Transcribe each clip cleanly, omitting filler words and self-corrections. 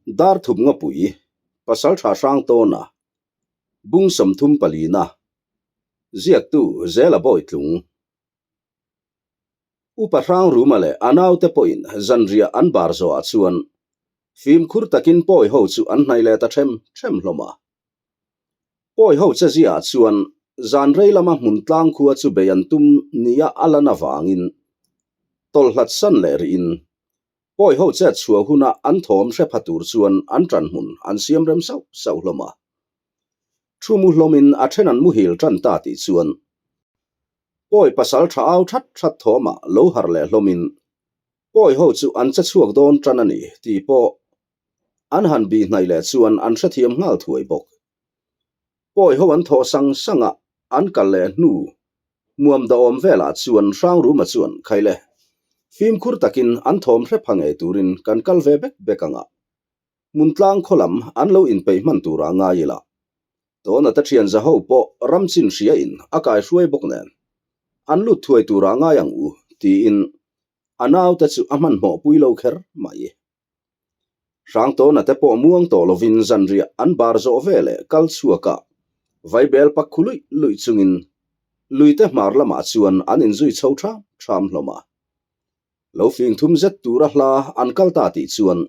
Darthup Ngapui, Pasaltha Hrangtawna, Bung 34na, Ziaktu Zela Bawitlung. Upa Hrangruma leh a naute pawhin zanriah an bar zawhah chuan fimkhur takin pawi ho chu an hnaih leh ta ṭhem ṭhem hlawm a. Pawi ho che ziaah chuan zan rei lama hmun tlang khua chu bei an tum nia a lan avangin tawlhlat san leh rihin pawi ho chet chhuah huna an thawm hre pha tur chuan an ṭan hmun an siam rem sauh sauh hlawm a. Thu mu hlawmin a ṭhen an muhil ṭan ta tih chuan Pawi pasal tha au that that thawmah lo harh leh hlawmin pawi ho chu an che chhuak dawn tan a ni tih pawh an han bih hnaih leh chuan an hrethiam nghal thuai bawk. Pawi ho an thawh sang sang a, an kal leh hnu muam dawhawm velah chuan Hrangruma chuan Khaile, fimkhur takin an thawm hre pha ngei turin kan kal ve bek bek ang a, Hmuntlang khaw lam an lo inpeih hman turah ngai ila. Tawna te thian za ho pawh ram chin hria in a kai hruai bawk nen an lut thuai turah ngai ang u tiin a naute chu a hmanhmawh pui lo kher mai. Hrangtawna te pawh muang tawh lovin zanriah an bar zawh veleh kal chhuak a, vaibel pak khu luih luih chungin luite hmar lamah chuan an inzui chho ṭham ṭham hlawm a. Lo fing thum zet tura hla an kal ta tih chuan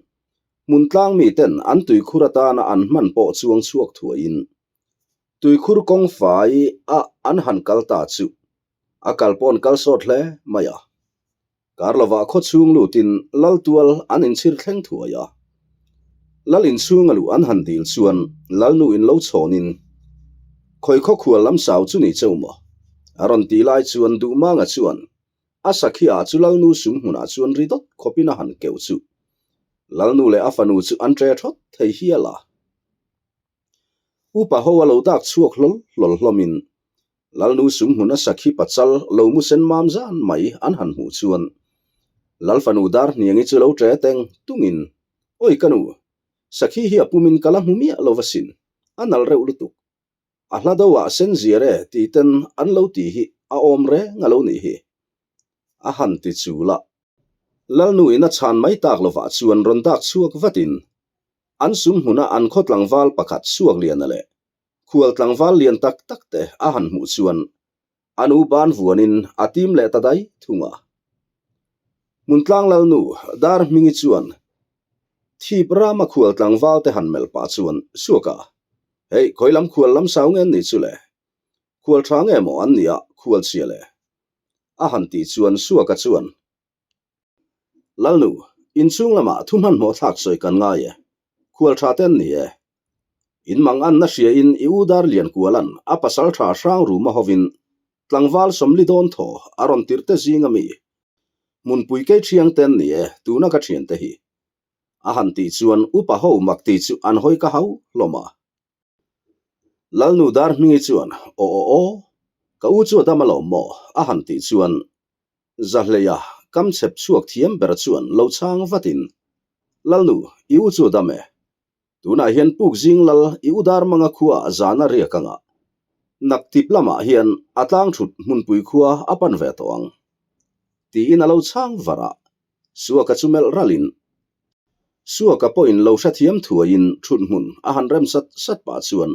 hmun tlang miten an tuikhur atana an hman pawh chuang chhuak thuaiin tuikhur kawng fai a an han kal ta chu a kal paw'n kal sawt hle mai a. Kar lovah khaw chhung lutin lal tual an inchhir thleng thuai a. Lal inchhunga luh an han dil chuan lalnu in lo chhawnin khawi khaw khual lam sau chu ni cheu maw? A rawn tih lai chuan Duhmanga chuan A sakhi ah chu Lalnu sum hmunah chuan ri dawt khawpin a han keuh chu. Lalnu leh a fanu chu an ṭe ṭhawt thei hial a. Upa ho a lo dak chhuak hlawl hlawl hlawmin Lalnu sum hmun a sakhi pachal lo mu sen mam zan mai an han hmuh chuan Lal fanu dar hniangi chu lo ṭe teng tungin, Oi ka nu, sakhi hi a pumin ka la hmu miah lo va sin, a nal reuh lutuk. A hla do ah sen ziar e tih ten an lo tih hi a awm reng a lo nih hi. A han ti chul a. Lalnu in a chhan mai tak lovah chuan rawn dak chhuak vatin an sum hmuna an khaw tlangval pakhat chhuak liana leh khual tlangval lian tak tak te a han hmuh chuan a nu ban vuanin a tim leh ta daih thung a. Hmuntlang Lalnu Dar Hmingi chuan thip rama khual tlangval te han melh pah chuan Suaka, hei khawi lam khual lam sau nge an nih chu le? Khual tha nge maw an nih a khual chhia le? A han tih chuan Suaka chuan Lalnu, inchhung lamah thu hmanhmawh thlak sawi kan ngai e. Khual tha te an ni e. In mang anna hria in i u dar lian kualan a pasal tha hrang ruma hovin tlangval sawmli dawn thaw a rawn tirh te zing a mi. Hmunpui kei thiang te an ni e tuna ka thian te hi. A han tih chuan upa ho mak ti chu an hawi ka hau hlawm a. Lalnu dar hmingi chuan aw aw aw, ka u chu a dam alawm maw a han tih chuan Zahleia kam chhep chhuak thiam ber chuan lo chhang vatin, Lalnu, i u chu a dam e. Tunah hian puk zing lal i u dar manga khua zan a riak anga naktip lamah hian a tlang thut hmunpui khua a pan ve tawh ang. Tiin a lo chhang var a, Suaka chu melh ralin, Suaka pawhin lo hrethiam thuaiin thut hmun a han rem sat sat pah chuan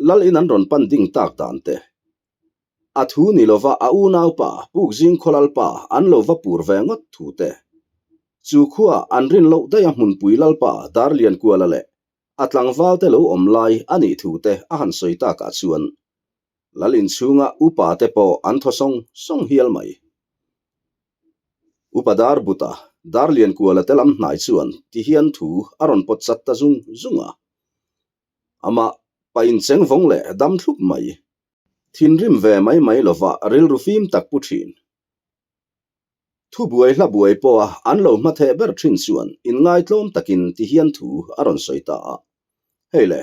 lal in an rawn pan ding tak dan te A thu ni lova a unaupa Pukzing Khawlalpa an lo va pur ve ngawt thu te. Chu khua an rin loh daih a hmunpui Lalpa Darliankuala leh a tlangval te lo awm lai a nih thu te a han sawi takah chuan Lal inchhunga upa te pawh an thaw sawng sawng hial mai. Upa Darbuta, Darliankuala te lam hnai chuan ti hian thu a rawn pawt chat ta zung zung a. Amah pa incheng vawng leh dam thlup mai. Thinrim ve mai mai lova rilru fim tak pu thin. Thu buai hla buai pawha an lo hma theh ber thin chuan inngaitlawm takin ti hian thu a rawn sawi ta a. Hei le,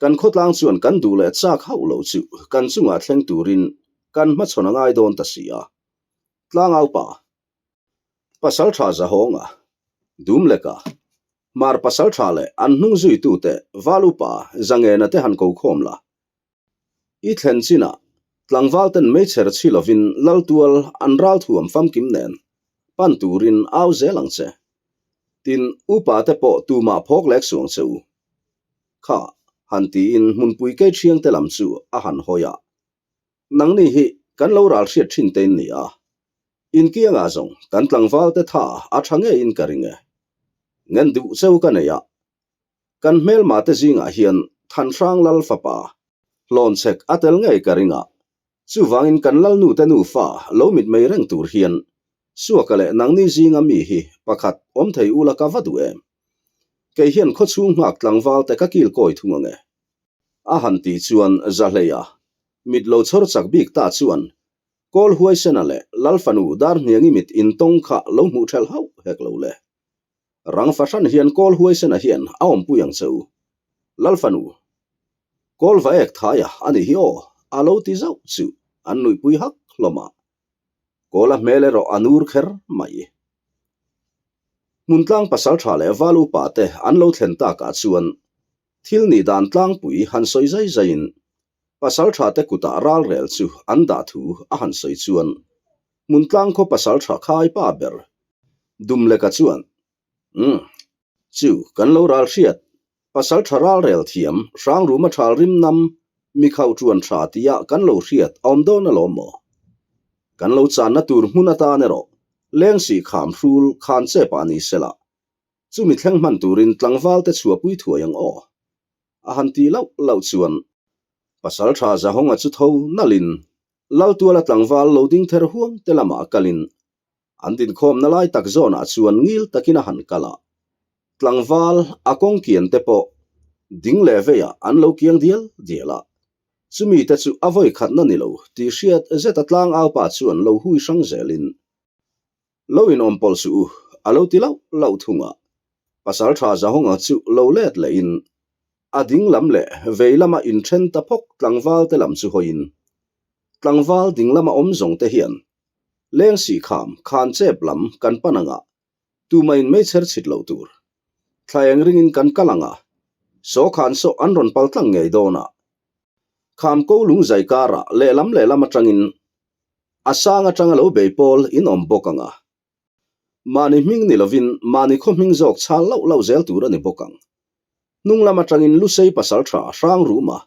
kan khawtlang chuan kan duh leh chak hauh lo chu kan chungah thleng turin kan hmachhawn a ngai dawn ta si a. Tlangaupa, Pasal tha Zahawnga, Dumleka, Hmar pasal tha leh an hnung zuitute Valupa Zangena te han ko khawm la. I thlen chinah tlangval ten meichher chhi lovin Laltual an ral thuam famkim nen pan turin au zel ang che. Tin, upa te pawh tumah phawk lek suang che u. Kha, han tiin hmunpui kei thiang te lam chu a han hawi a. Nangni hi kan lo ral hriat thin te in ni a. Inkiangah zawng kan tlangval te tha a tha ngeiin ka ring e. Ngen duh cheu ka nei a. Kan hmelma te zingah hian Thanhrang Lal fapa hlawnchhek a tel ngei ka ring a. Chuvangin kan Lalnu te nufa lo mitmei reng tur hian Suaka leh nangni zinga mi hi pakhat awm thei ula ka va duh em? Kei hian khawchhung nghak tlangval te ka kil kawi thung ang e. A han tih chuan Zahleia mit lo chhawr chak bik ta chuan Kawl huaisena leh Lal fanu Darhniangi mit intawng kha lo hmuh thelh hauh hek lo le. Rang fahran hian Kawl huaisena hian a awmpui ang che u. Lal fanu, Kawl va ek thaia a nih hi aw, a lo ti zauh chu an nuihpui hak hlawm a. Kawla hmel erawh a nur kher mai. Hmuntlang pasaltha leh val upa te an lo thlen takah chuan thil nih dan tlangpui han sawi zai zaiin pasaltha te kutah ralrel chu an dah thu a han sawi chuan Hmuntlang khaw pasaltha khai pa ber Dumleka chuan Umm, chu kan lo ral hriat, pasal tha ral rel thiam, Hrangruma thal rim nam, mi khauh tuan tha tia kan lo hriat a awm dawn alawm maw? Kan lo channa tur hmun atan erawh Lengsih kham hrul khan chep ah ni sela, chumi thleng hman turin tlangval te chhuahpui thuai ang aw. A han tih lauh lauh chuan pasal tha Zahawnga chu tho nalhin Laltuala tlangval lo ding ther huang te lamah kalin An dinkhawmna lai tak zawnah chuan ngil takin a han kal a, tlangval a kawng kian te pawh ding leh veiah an lo kiang dial dial a. Chumi te chu a vawi khatna ni lo tih hriat zeta tlangaupa chuan lo hui hrang zelin, Lo inawm pawlh suh u, a lo ti lauh lauh thung a. Pasaltha Zahawnga chu lo let lehin a ding lam leh vei lama inthen ta phawk tlangval te lam chu hawiin, Tlangval ding lama awm zawng te hian Lengsih kham khan chep lam kan pan anga tumahin meichher chhit loh tur. Thla eng ringin kan kal anga saw khan saw an rawn pal tlang ngei dawn a. Kham ko lung zai karah lehlam lehlam atangin a sang atanga lo bei pawl in awm bawk anga. Mahni hming ni lovin mahni khaw hming zawk chhal lauh lauh zel tur a ni bawk ang. Hnung lam atangin Lusei pasaltha hrang ruma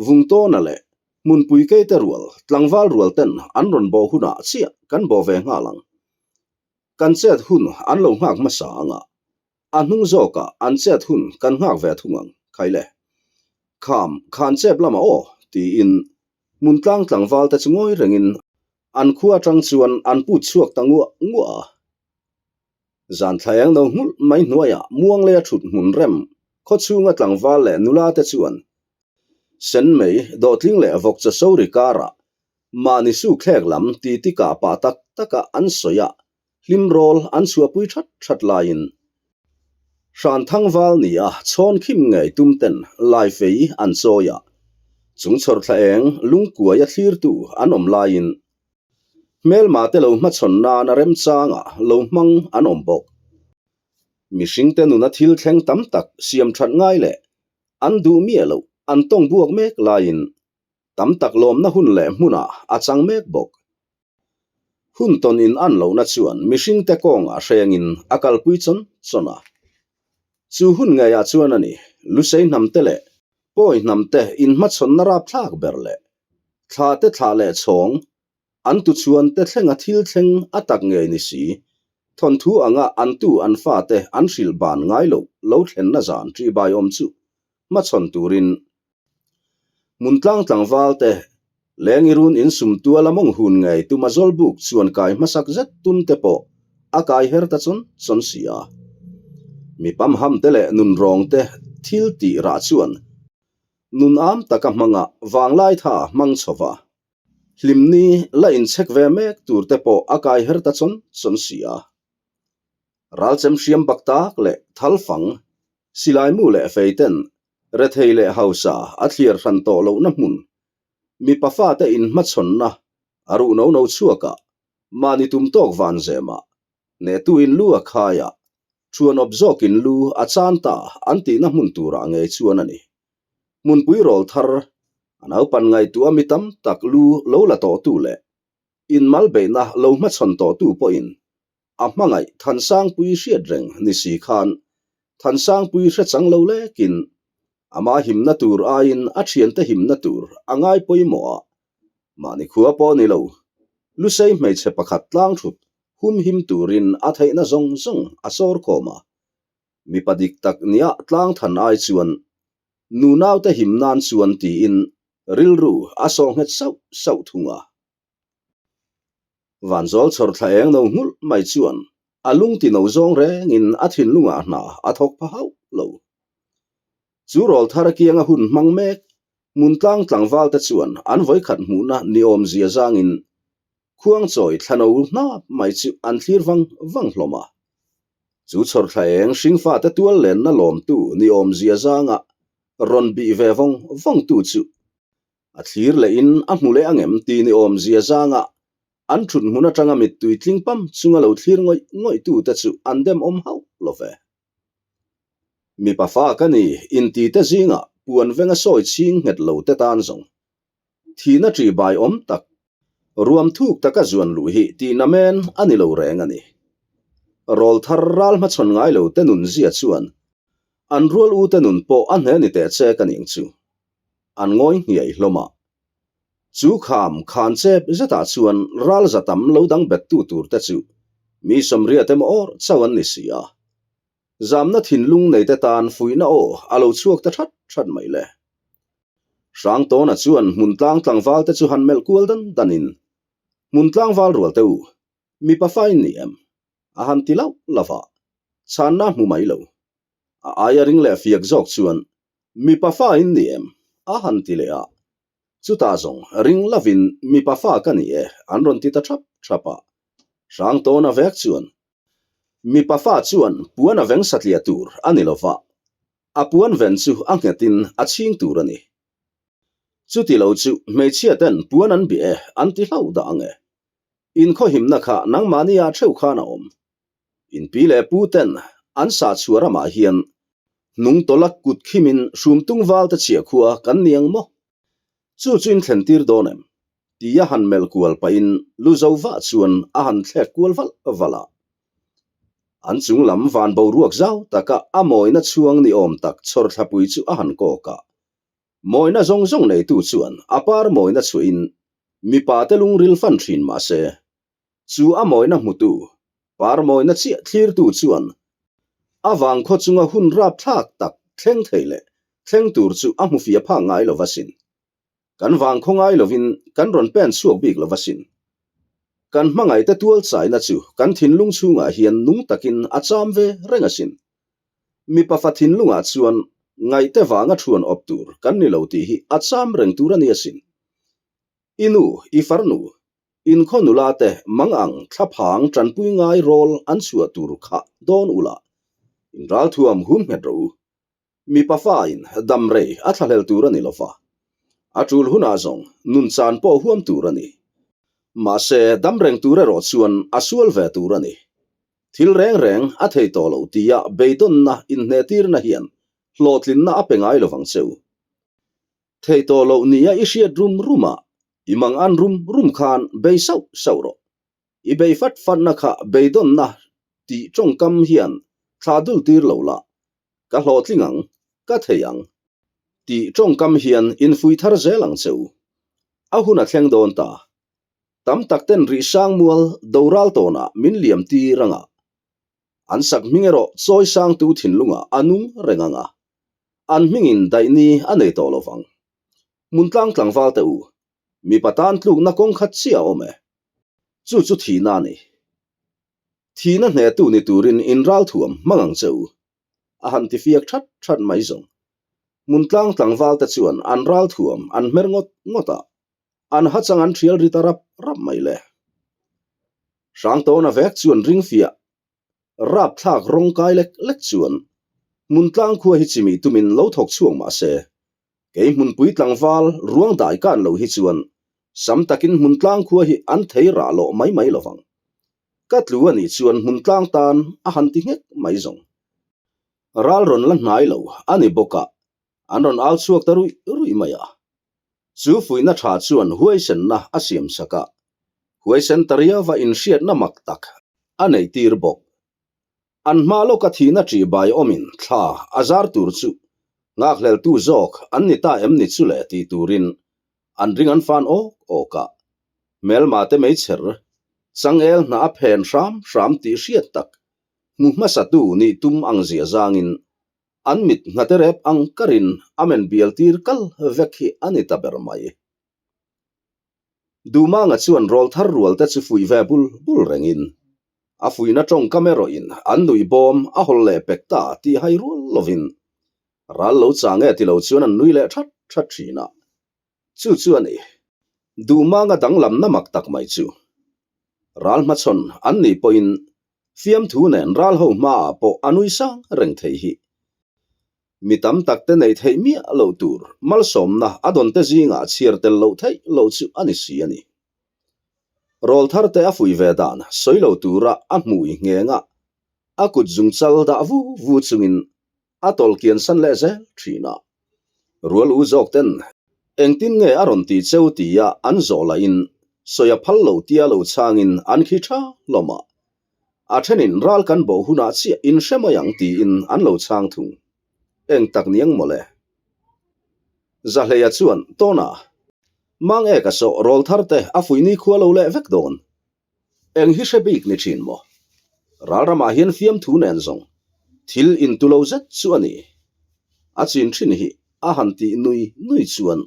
Vungtawna leh Hmunpui keite rual tlangval rual ten an rawn bawh hunah chiah kan bawh ve nghal ang. Kan chet hun an lo nghak hmasa ang a, a hnung zawkah an chet hun kan nghak ve thung ang, Khaile. Kham, khan chep lamah aw, tiin Hmuntlang tlangval te chu ngawi rengin an khua atang chuan an put chhuak ta nguah nguah a. Zan thlaeng no nghulh mai hnuaiah Muangleia thut hmun rem khaw chhunga tlangval leh nula te chuan sen mei dawhtling leh vawk chaw sori karah mahni su thlek lam titi kah pah tak taka an sawi a, hlim rawl an chhuahpui that that laiin Hranthangval nia chhawn khim ngei tum ten laifei an chawi a, chung chhawr thla eng lungkuai a thlirtu an awm laiin Hmelma te lo hmachhawn nan a remchanga lo hmang an awm bawk. Mihringte nuna thil thleng tam tak siam that ngai leh an duh miah loh an tawng buak mek laiin tam tak lawmna hun leh hmunah a chang mek bawk. Hun tawn in an lohna chuan mihringte kawngah hrengin a kalpui chawn chawn a. Chu hun ngeiah chuan a ni, Lusei hnamte leh Pawi hnamte inhmachhawnna rapthlak ber leh thla te thlah leh chhawng, an tuchhuan te thlenga thil thleng a tak ngei ni si, thawnthu anga an tu an fate an hrilh ban ngai loh lo thlenna zan ṭihbai awm chu hmachhawn turin Hmuntlang tlangval te Lengi run insum tuala mawng hun ngei tuma zawlbuk chuan kai hmasak zet tum te pawh a kai her ta chawn chawn si a. Mi pamham te leh nunrawng te thil tih rah chuan Nun am taka hmanga vanglai tha hmang chho va, hlimni la inchhek ve mek tur te pawh a kai her ta chawn chawn si a. Ralchem hriam bak tak leh thal fang, silai mu leh fei ten rethei leh hausa a thliar hran tawh lohna hmun, mipa fate inhmachhawnna a ruh no no chhuakah mahni tum tawk van zemah Nehtu in lu a khai a, thuan awp zawk in lu a chan ta an tihna hmun turah ngei chuan a ni. Hmunpui rawl thar, a naupan ngaihtuah mi tam tak lu lo la tawhtu leh inmal beihna lo hmachhawn tawhtu pawhin. A hmangaih Thansangpui hriat reng ni si khan Thansangpui hre chang lo lekin ama himna tur aiin a thiante himna tur a ngai pawimawh a, mahni khua pawh ni lo, Lusei hmeichhe pakhat tlang thut humhim turin a theihna zawng zawng a sawr khawm a. Mipa dik tak nia tlang than ai chuan nunaute him nan chuan tiin rilru a sawh nghet sauh sauh thung a. Vanzawl chhawr thla eng no nghulh mai chuan a lung ti no zawng rengin a thinlungah hna a thawk pha hauh lo. Chu rawl thar kianga hun hmang mek Hmuntlang tlangval te chuan an vawikhat hmuhna ni awmzia zangin khuangchawi thla no hnap mai chu an thlir vang vang hlawm a. Chu chhawr thla eng hringfate tual lenna lawmtu ni awmzia zanga rawn bih ve vawng vawngtu chu A thlir lehin a hmu leh angem ti ni awmzia zanga an thut hmun atanga mittui tling pam chunga lo thlir ngawih ngawih tute chu an dem awm hauh lo ve. Mipa fa ka ni inti te zingah puan venga sawi chhing nghet lo te tan zawng thihna ṭi bai awm tak ruam thuk taka zuan luh hi tihna men a ni lo reng a ni. Rawl thar ral hmachhawn ngai lo te nun zia chuan an rual u te nun pawh a hne ni teh che ka ning chu. An ngawi hniai hlawm a. Chu kham khan chep zetah chuan ral za tam lo dang bettu tur te chu mi sawmriat emaw awr chauh an ni si a. Zamna thinlung nei te tan fuihna aw a lo chhuak ta that that mai le. Hrangtawna chuan hmuntlang tlangval te chu han melh kual dan danin, Hmuntlang val rual te u, mipa fa in ni em? A han ti lauh lauh a, chhanna hmu mai lo. A aia ring leh fiak zawk chuan, Mipa fa in ni em? A han ti leh a. Chutah zawng, ring lovin mipa fa ka ni e, an rawn ti ta thap thap a. Hrangtawna vek chuan, Mipa fa chuan puan a veng satliah tur a ni lova, a puan ven chu a nghetin a chhing tur a ni. Chuti lo chu hmeichhia ten puan an bih e, an ti hlauh dah ang e. Inkhawhimna kha nangmahnia theuh khan a awm. In pi leh pu ten an sah chhuah ramah hian hnung tawla kut khimin hrumtung val te chhiah khua kan ni ang maw? Chu chu in thlen tir dawn em? Tia han melh kual pahin lu zo vah chuan a han thlek kual valh valh a. An chung lam van boruak zau taka a mawina chhuang ni awm tak chhawr thlapui chu a han kawk a. Mawina zawng zawng neitu chuan a par mawina chhuahin mipa te lungril fan thin mahse Chu a mawina hmutu, par mawina chiah thlirtu chuan a vangkhaw chunga hun rapthlak tak thleng thei leh thleng tur chu a hmu fia phak ngai lo asin. Kan vangkhaw ngai lovin kan rawn pen chhuak bik lo asin. Kan hmangaihte tual chaina chu kan thinlung chhungah hian nung takin a cham ve reng asin. Mipa fa thinlungah chuan ngaihte vanga thuan awp tur kan ni lo tih hi a cham reng tur a ni asin. I nu, i farnu, inkhaw nula te mang ang thlaphang tanpui ngai rawl an chhuah tur kha dawn ula, in ralthuam hum nghet rawh u. Mipa fain dam rei a thlahlel tur a ni lova, a tul hunah zawng nun chan pawh huam tur a ni. Mahse, dam reng tur erawh chuan a sual ve tur a ni. Thil reng reng a thei tawh lo tia beidawnna inhnehtirna hian hlawhtlinna a pe ngai lovang che u. Thei tawh loh nia i hriat rum rum a, i mang an rum rum khan bei sauh sauh rawh. I bei fat fatna kha beidawnna tih tawngkam hian thla dul tir lo la, ka hlawhtling ang, ka thei ang tih tawngkam hian infui thar zel ang che u. A hun a thleng dawn ta. Tam tak ten rih sang mual doral tawnah min liam tir anga. An sak hming erawh chawi sangtu thinlungah a nung reng ang a, an hmingin daihni a nei tawh lo vang. Hmuntlang tlangval te u, mipa tan tlukna kawng khat chiah a awm e. Chu chu thihna a ni. Thihna hnehtu ni turin inralthuam hmang ang che u. A han ti fiak that that mai zawng. Hmuntlang tlangval te chuan an ralthuam an hmer ngawt ngawt a, an hachang an thial ri ta rap rap mai le. Hrangtawna vek chuan ring fiah rapthlak rawng kai lek lek chuan Hmuntlang khua hi chimih tumin lo thawk chhuak mah se, kei hmunpui tlangval ruang dai kan lo hi chuan sam takin Hmuntlang khua hi an thei rah lawh mai mai lovang. Ka tlu a nih chuan Hmuntlang tan a han ti nghek mai zawng. Ral rawn la hnai lo a ni bawk a, an rawn au chhuak ta ruih ruih mai a. Chu fuihna tha chuan huaisenna a siam sak a, huaisen ta riauva inhriatna mak tak a neih tir bawk. An hma lawka thihna ṭih bai awmin thla a zar tur chu nghakhleltu zawk an ni ta em ni chu le tih turin an ring an fan awk awk a. Hmelma te meichher changel hna a phen hram hram tih hriat tak hmu hmasatu nih tum ang zia zangin an mit nghate rep ang karin a men bial tir kal vek hi a ni ta ber mai. Dumanga chuan rawlthar rual te chu fuih ve bul bul rengin a fuihna tawngkam erawhin an nuih bawm a hawl leh pek ta tih hai rual lovin ral lo chang e ti lo chuan an nui leh that that thin a. Chu chu a ni. Duhmanga danglamna mak tak mai chu. Ral hmachhawn an nih pawhin fiamthu nen ral ho hmaah pawh a nui sang reng thei hi. Mi tam tak te neih theih miah loh tur malsawmna a dawn te zingah chhiar tel loh theih loh chu a ni si a ni. Rawl thar te a fuih ve dan sawi lo tura a hmui ngheng a, a kut zungchal dah vu vu chungin a tawlh kian san leh zel thin a. Rual u zawk ten engtin nge a rawn ti cheu tia an zawh lahin sawi a phal lo tia lo chhangin an khi tha hlawm a. A thenin ral kan bawh hunah chiah in hre mai ang tiin an lo chhang thung. Eng tak niang mawle. Zahleia chuan, Tawna, mang e ka sawh rawl thar te a fuih ni khua lo leh vek dawn. Eng hi hre bik ni thin maw? Ral ramah hian fiamthu nen zawng thil intu lo zet chu a ni. A chin thin hi a han tih nui nui chuan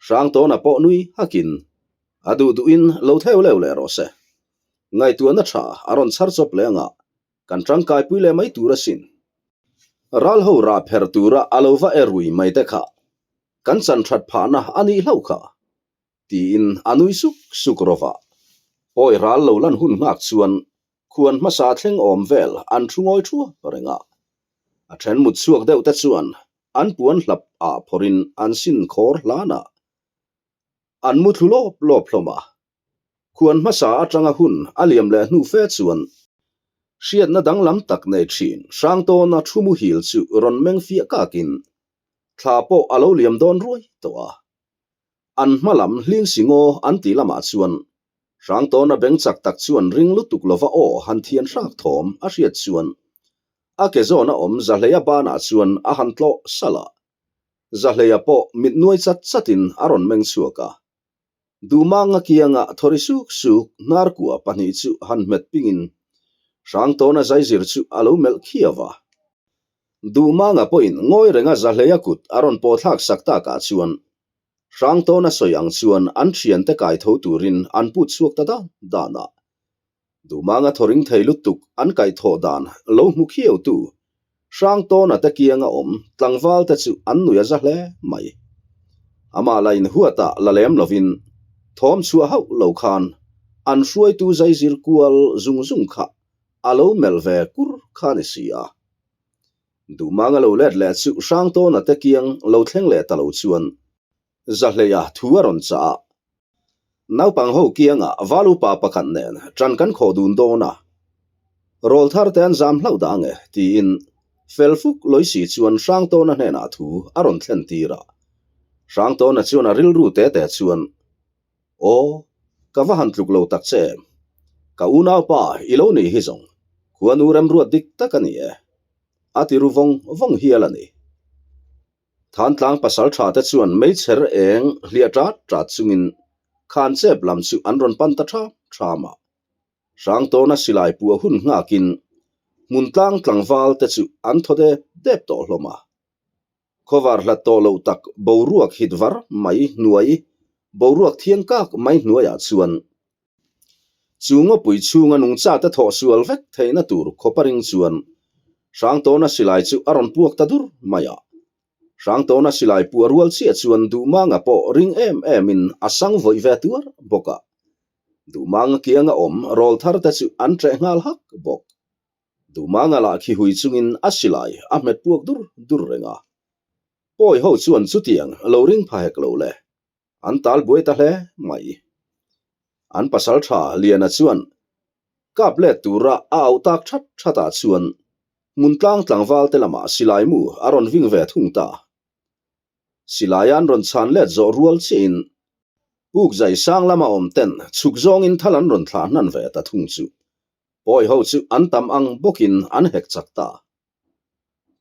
Hrangtawna pawh nui hakin a duh duhin lo theu leu leh rawh se. Ngaihtuahna tha a rawn chhar chawp leh anga kan tangkaipui leh mai tur asin. Ral ho rah pher tura a lo va e rui mai te kha kan chan that phahna a nih hlauh kha. Tiin a nui suk suk rawh a. Pawi ral lo lan hun nghak chuan khuan hmasa thleng awm vel an thu ngawi thuap reng a. A then mut chhuak deuh te chuan an puan hlap ah phawrhin an sin khawr hlan a. An mu thlu lawp lawp hlawm a. Khuan hmasa atanga hun a liam leh hnu fe chuan hriatna danglam tak nei thin Hrangtawna thu muhil chu rawn meng fiah kakin thla pawh a lo liam dawn ruai tawh a. An hma lam hling si ngaw an tih lamah chuan Hrangtawna beng chak tak chuan ring lutuk lova aw han thian hrâk thawm a hriat chuan a ke zawna awm Zahleia banah chuan a han tlawh salh a. Zahleia pawh mit nuai chat chatin a rawn meng chhuak a. Duhmanga kianga thawri suk suk hnarkua pahnih chu han hmet pingin Hrangtawna zaizir chu a lo melh khiau a. Duhmanga pawhin ngawi renga Zahleia kut a rawn pawhthlak sak takah chuan Hrangtawna sawi ang chuan an thiante kai tho turin an put chhuak ta dan dan a. Duhmanga thawring thei lutuk an kaihthawh dan lo hmu khiautu Hrangtawna te kianga awm tlangval te chu an nui a za hle mai. Amah la inhuatah la lem lovin thawm chhuah hauh lo khan an hruaitu zaizir kual zung zung kha a lo melh ve kur kha ni si a. Duhmanga lo let leh chu Hrangtawna te kiang lo thleng leh ta lo chuan Zahleia thu a rawn chah a. Naupang ho kiangah val upa pakhat nen ṭan kan khawh dun dawn a, rawl thar te an zam hlauh dah ange tiin fel fuk Loisi chuan Hrangtawna hnenah thu a rawn thlen tir a. Hrangtawna chuan a rilru te te chuan, Aw, ka va han tluk lo tak che em? Ka unaupa i lo nih hi zawng, khuanu remruat dik tak a ni e. A ti ru vawng vawng hial a ni. Thantlang pasal tha te chuan meichher eng hliah ṭat ṭat chungin Khanchep lam chu an rawn pan ta ṭham ṭham a. Hrangtawna silai puah hun nghakin Hmuntlang tlangval te chu an thaw dep dep tawh hlawm a. Khawvar hlat tawh loh tak boruak hit var mai hnuai, boruak thiang kak mai hnuaiah chuan Chu ngawpui chhunga nungchate thawh sual vek theihna tur khawpa ring chuan Hrangtawna silai chu a rawn puak ta dur mai a. Hrangtawna silai puah rual chiah chuan Duhmanga pawh ring em emin a sang vawih ve tuar bawk a. Duhmanga kianga awm rawl thar te chu an ṭeh nghal hak bawk. Duhmanga lah khi hui chungin a silai a hmet puak dur dur reng a. Pawi ho chuan chutiang lo ring pha hek lo le. An tal buai ta hle mai. An pasal tha Liana chuan kap let tura a auh tak that that ah chuan hmuntlang tlangval te lamah silai mu a rawn ving ve thung ta. Silai an rawn chhan let zawh rual chiahin puk zai sang lama awm ten chhuk zawngin thal an rawn thlah hnan ve ta thung chu. Pawi ho chu an tam ang bawkin an hek chak ta.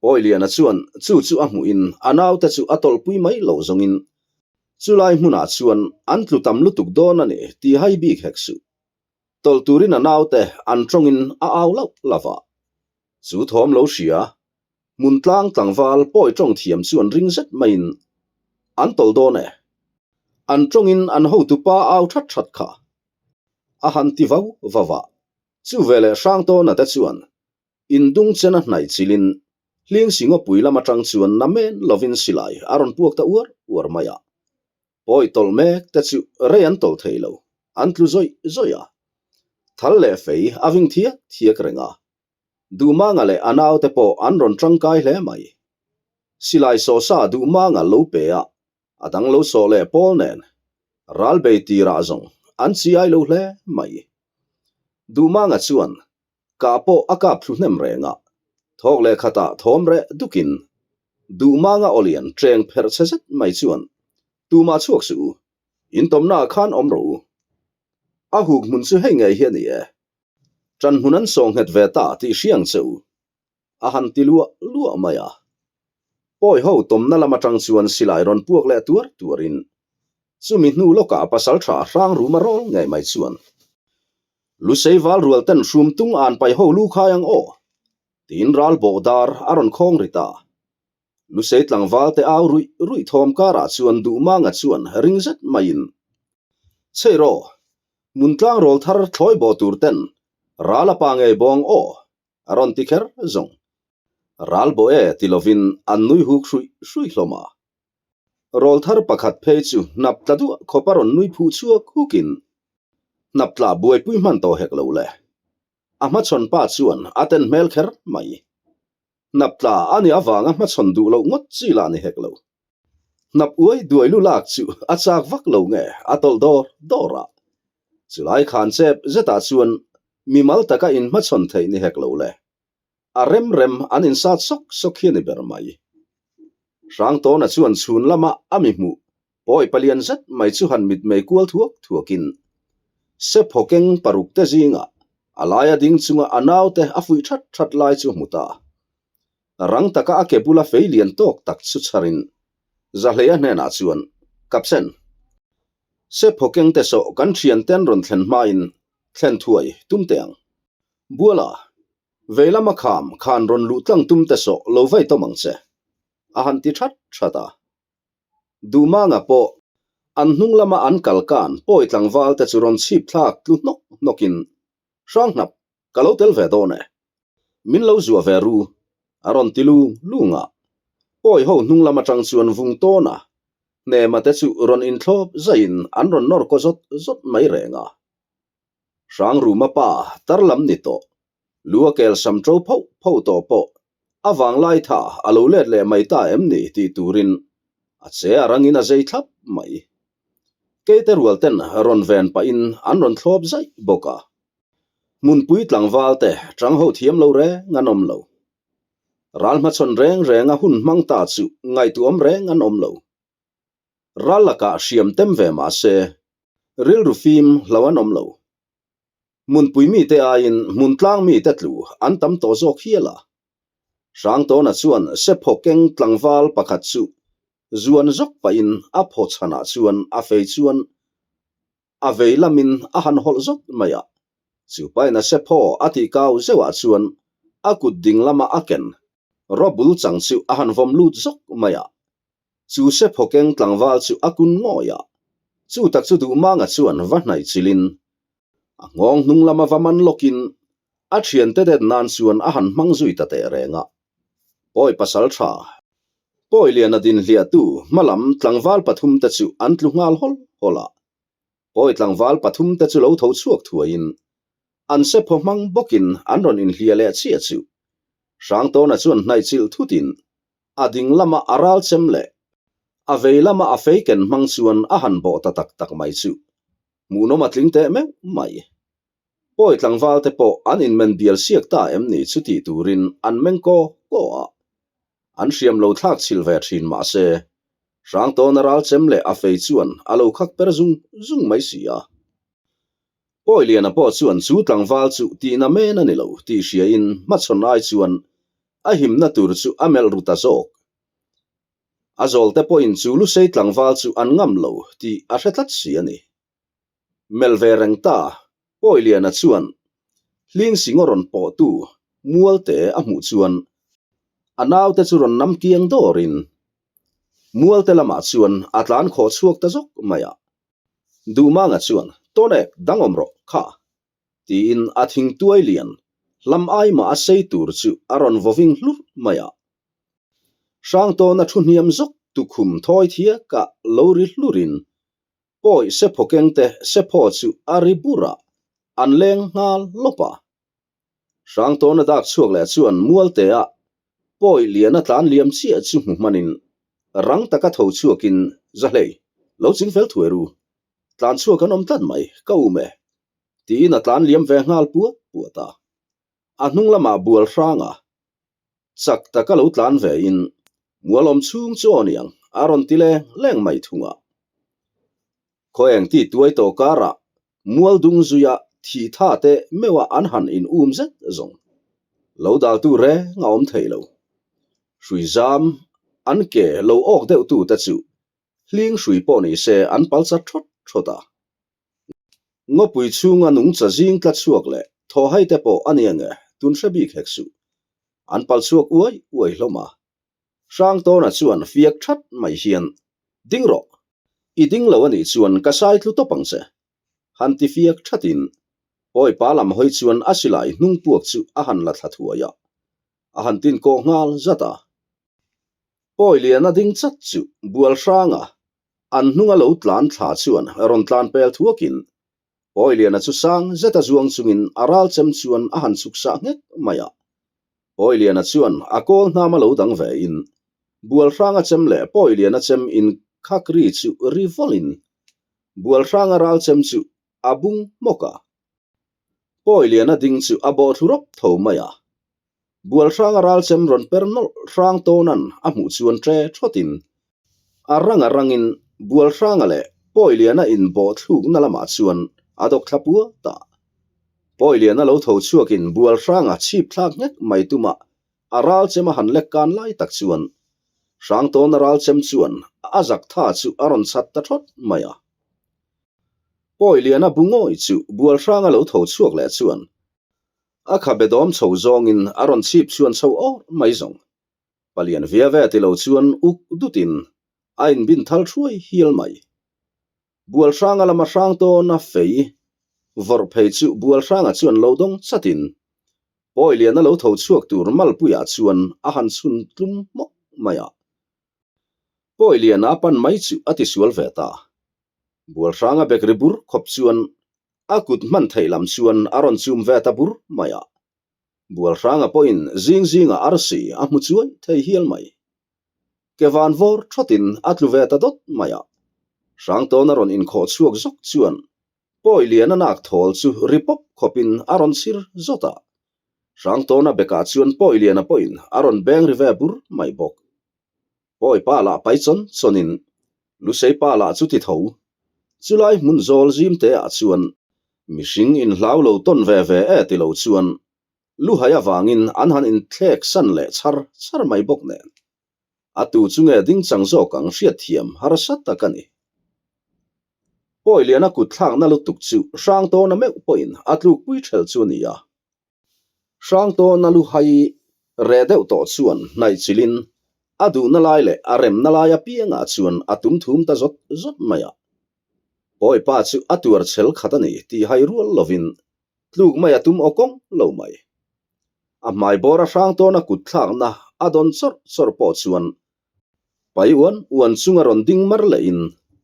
Pawiliana chuan chu chu a hmuhin a naute chu a tawlhpui mai lo zawngin chulai hmunah chuan an tlu tam lutuk dawn a ni tih hai bik hek suh. Tawlh turin a naute an tawngin a au lauh lauh a. Chu thawm lo hria, hmun tlang tlangval pawi tawng thiam chuan ring zet maiin an tawlh dawn e. An tawngin an hotupa au that that kha a han ti vau vau a. Chu veleh Hrangtawna te chuan Indung chena hnaih chilin hling singawpui lam atang chuan na men lovin silai a rawn puak ta uar uar mai a. Pawi tawlh mek te chu rei an tawlh thei lo, an tlu zawih zawih a. Thal leh fei a ving thiak thiak reng a. Duhmanga leh a naute pawh an rawn tangkai hle mai. Silai sawhsa Duhmanga lo pe a, a dang lo sawh leh pawl nen ral bei tirah zawng an chi ai lo hle mai. Duhmanga chuan Kah pawh a kap thlu hnem reng a, thawk leh khatah thawm reh dukin Duhmanga awlian ṭeng pherh chhe zet mai chuan tumah chhuak suh u, intawmnaah khan awm rawh u. A huk hmun chu hei ngei hi a ni e, ṭan hmun an sawng nghet ve ta tih hriang che u, a han ti luah luah mai a. Pawi ho tawmna lam aṭang chuan silai rawn puak leh tuar tuarin chumi hnu lawkah pasalṭha hrang ruma rawl ngei mai chuan Lusei val rual ten hrum tung an pai ho lu khai ang aw, tiin ral bawh dar a rawn khawng ri ta. Lusei tlangval te au ruih ruih thawm karah chuan Duhmanga chuan ring zet maiin, Chhei rawh, hmun tlang rawl thar thlawi bawh tur ten ral a pa ngei bawng aw, a rawn ti kher zawng. Ral bawh e ti lovin an nui huk hruih hruih hlawm a. Rawl thar pakhat phei chu hnap tla duah khawp a rawn nui phuh chhuak hukin hnap tla buaipui hman tawh hek lo le. A hmachhawn pa chuan a ten hmel kher mai. Hnap tla a nih avanga hmachhawn duh loh ngawt chi lah ni hek lo. Hnap uai duai lu lak chu a chak vak lo nge a tawlh dawr dawr a. Chulai khan chep zetah chuan mimal taka inhmachhawn theih ni hek lo le. A rem rem an insat sawk sawk hi a ni ber mai. Hrangtawna chuan chhun lama a mi hmuh pawi palian zet mai chu han mitmei kual thuak thuakin Sephaw keng paruk te zingah a laia ding chunga a naute a fuih that that lai chu a hmu ta. Rang taka a ke bula fei lian tawk tak chu chharin Zahleia hnenah chuan, Kapsen, Sephaw keng te sawh kan thianten rawn thlen hmain thlen thuai tum teh ang. Buala, vei lama kham khan rawn luh tlang tum te sawh lo vai tawm ang che, a han ti that that a. Duhmanga pawh an hnung lama an kal kan pawi tlangval te chu rawn chhip thlak tlu hnawk hnawkin, Hranghnap, ka lo tel ve dawn e. Min lo zuah ve ru, a rawn ti lung lung a. Pawi ho hnung lam atang chuan vung tawn a, hnema te chu rawn inthlawp zaiin an rawn nawr kaw zawt zawt mai reng a. Hrangruma pa tar lam ni tawh, lu a kel sam ṭo phoh phoh tawh pawh a vanglai tha a lo let leh mai ta em ni tih turin a che a rangin a zei thlap mai. Keite rual ten rawn ven pahin an rawn thlawp zaih bawk a. Hmunpui tlangval te ṭang ho thiam lo reng an awm lo. Ral hmachhawn reng reng a hun hmang ta chu ngaihtuahawm reng an awm lo. Ral lakah hriam tem ve mah se, rilru fim hlo an awm lo. Hmunpui mite aiin hmun tlang mite tlu an tam tawh zawk hial a. Hrangtawna chuan sephaw keng tlangval pakhat chu zuan zawk pahin a phaw chhanah chuan a fei chuan a vei lamin a han hawlh zawt mai a. Chu paina sephaw a tih kau zeuhah chuan a kut ding lama a ken rawbul chang chu a han vawm lut zawk mai a. Chu sephaw keng tlangval chu a kun ngawih a, chu tak chu Duhmanga chuan va hnaih chilhin a nghawng hnung lama va man lawkin a thiante det nan chuan a han hmang zui ta teh reng a. Pawi pasal tha, Pawi liana din hliahtu hmalam tlangval pathumte chu an tlu nghal hawl hawl a. Pawi tlangval pathumte chu lo tho chhuak thuaiin an sephaw hmang bawkin an rawn inhliah leh chiah chu Hrangtawna chuan hnaih chilh thutin a ding lama a ral chem leh a vei lama a fei ken hmang chuan a han bawh ta tak tak mai chu hmuhnawm a tling teh meuh mai. Pawi tlangval te pawh an inmen bial siak ta em ni chu tih turin an meng kaw kaw a. An hriam lo thlak chhilh ve thin mah se, Hrangtawna ral chem leh a fei chuan a lo khak per zung zung mai si a. Pawiliana pawh chuan chu tlangval chu tihna men a ni lo tih hriain hmachhawn ai chuan a himna tur chu a melh ru ta zawk. A zawlte pawhin chu Lusei tlangval chu an ngam lo tih a hre tlat si a ni. Melh ve reng ta, Pawiliana chuan hling singaw rawn pawhtu Mualte a hmuh chuan a naute chu rawn nam kiang dawrin Mualte lamah chuan a tlan khawh chhuak ta zawk mai a. Duhmanga chuan, Tawnek, dang awm rawh, kha! tiin a thingtuai lian hlam ai mah a sei tur chu a rawn vawving hlur mai a. Hrangtawna thu hniam zawk tukhum thawi thiakah lo ri hlurin pawi sephaw kengte sephaw chu a ri bur a, an leng nghal lawp a. Hrangtawna dak chhuak leh chuan Mualtea pawi liana tlan liam chiah chu hmu hmanin rang taka tho chhuakin Zahlei, lo ching fel thuai ru, tlan chhuak an awm tlat mai, ka um e, tiin a tlan liam ve nghal puat puat a. A hnung lamah bual hranga chak taka lo tlan ve in mualawm chhung chu aw niang a rawn ti leng leng mai thung a. Khaw eng ti tuai tawh karah mual dung zuia thih tha te meuha an han in um zet zawng. Lo daltu reng a awm thei lo. Hrui zam an ke lo awk deuh tu te chu hling hrui pawh ni se an pal chat thawt thawt a. Ngawpui chhunga nungcha zing tla chhuak leh thaw hai te pawh a nia nge tun hre bik hek suh. An pal chhuak uai uai hlawm a. Hrangtawna chuan fiak that mai hian, Ding rawh! I ding lo a nih chuan ka sai tlu tawp ang che. Han ti fiak thatin Pawipa lam hawi chuan a silai hnung puak chu a han la thla thuai a. A han tin kawh nghal zat a. Pawi liana ding chat chu bual hranga an hnunga lo tlan thla chuan rawn tlan pel thuakin Pawi liana chu sang zeta zuang chungin a ral chem chuan a han chhuk sah nghek mai a. Pawi liana chuan a kawl hnama lo dang ve in bual hranga chem leh Pawi liana chem in khak ri chu ri vawlin bual hranga ral chem chu a bung hmawk a. Pawi liana ding chu a bawh thlu rawp tho mai a. Bual hranga ral chem rawn per nawlh hrang tawnan a hmuh chuan tre thawtin a rang a rangin Bual hranga leh Pawi liana inbawh thlukna lamah chuan a dawk thla puat a. Pawi liana lo tho chhuakin Bual hranga chhip thlak nghek mai tumah a ral chem a han lek kan lai tak chuan hrang tawna ral chem chuan a zak tha chu a rawn chhat ta thawt mai a. Pawi liana bu ngawih chu Bual hranga lo tho chhuak leh chuan A khabe dawm chho zawngin a rawn chhip chhuan chho awr mai zawng. Palian via ve ti lo chuan uk dutin a inbin thal hruai hial mai. Bual hranga lama hrang tawna fei vawrh phei chu Bual hranga chuan lo dawng chatin Pawi liana lo tho chhuak tur malpuiah chuan a han chhun tlum hmawk mai a. Pawi liana pan mai chu a tisual ve ta. Bual hranga bek ri bur khawp chuan A kut hman theih lam chuan a rawn chum ve ta bur mai a. Bual hranga pawhin zing zingah arsi a hmu chuai thei hial mai. Ke van vawr thawtin a tlu ve ta dawt mai a. Hrangtawn a rawn inkhawh chhuak zawk chuan pawi lian a nak thawl chu ri pawp khawpin a rawn chhir zawt a. Hrangtawna bekah chuan pawi liana pawhin a rawn beng ri ve bur mai bawk. Pawi pa lah pai chawn chawnin Lusei pa lah chu ti tho. Chulai hmun zawl zim te ah chuan mihring inhlau lo tawn ve ve e ti lo chuan luhai avangin an han inthlek san leh chhar chhar mai bawk nen. A tu chu nge ding chang zawk ang hriatthiam harsa tak a ni. Pawi liana kut thlakna lutuk chu hrang tawna meuh pawhin a tlukpui ṭhelh chu a ni a. Hrang tawna luhai reh deuh tawh chuan hnaih chilhin a duhna lai leh a remna lai apiangah chuan a tum thum ta zawt zawt mai a. Pawi pa chu a tuar chhel khat a ni tih hai rual lovin tluk mai a tum aw kawng lo mai. A hmai bawra hrang tawna kut thlakna a dawn chawrh chawrh pawh chuan pai uan uan chunga rawn ding mar lehin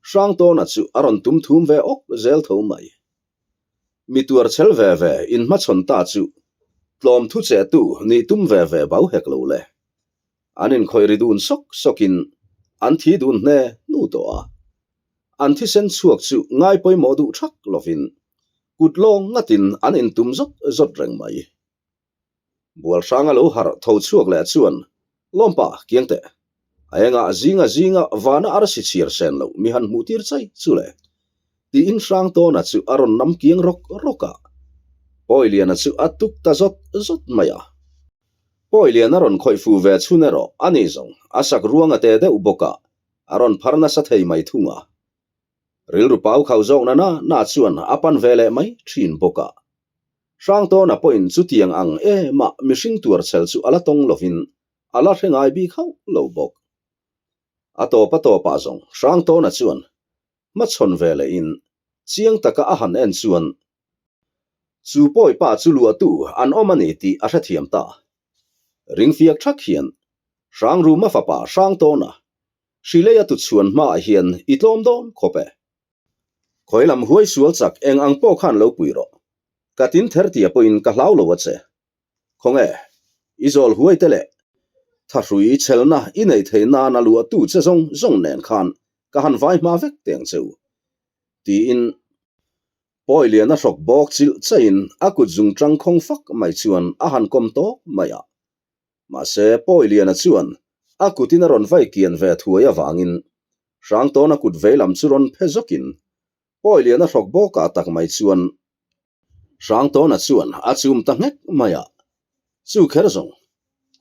hrang tawna chu a rawn tum thum ve awk zel tho mai. Mi tuar chhel ve ve inhmachhawn ta chu tlawm thu che tu nih tum ve ve bau hek lo le. An inkhawih ri dun sawk sawkin an thi dun hne hnu tawh a. An thisen chhuak chu ngai pawimawh duh thak lovin kut lawng ngatin an intum zawt zawt reng mai. Bualhranga lo harh tho chhuak leh chuan, Lawmpa, kiang teh. A engah zinga zinga vana arsi chhiar sen loh mi han hmuh tir chai chu le. Tiin Hrangtawna chu a rawn nam kiang rawk rawk a. Pawiliana chu a tuk ta zawt zawt mai a. Pawiliana rawn khawih fu ve chhun erawh a ni zawng, a sak ruang a te deuh bawk a, a rawn phar nasa thei mai thung a. Rilru pau khau zawk na na na chuan a pan ve leh mai thin bawk a. Hrangtawna pawhin chutiang ang ema mihring tuar chhel chu a la tawng lovin a la hre ngai bik hauh lo bawk. A tawp a tawpah zawng Hrangtawna chuan hmachhawn ve lehin chiang taka a han en chuan chu pawi pa chu luahtu an awm a ni tih a hrethiam ta. Ringfiak thak hian Hrangruma fapa Hrangtawna Hrileia tuchhuan hmaah hian i tlawm dawn khawp e. Khawi lam huai sual chak eng ang pawh khan lo pui rawh. Ka tin ther tia pawhin ka hlau lo a che. Khawnge, i zawl huai te leh thahrui chhelna i neih theih nana luahtu che zawng zawng nen khan ka han vai hma vek teng che u. Tiin Pawi lian a hrawk bawk chilh chaiin a kut zung tang khawng fak mai chuan a han kawm tawk mai a. Mahse, Pawi Liana chuan a kutin a rawn vai kian ve thuai avangin Hrangtawna kut veilam chu rawn phe zawkin Pawi Liana hrawk bawkah tak mai chuan Hrangtawna chuan a chum ta nghek mai a. Chu kher zawng,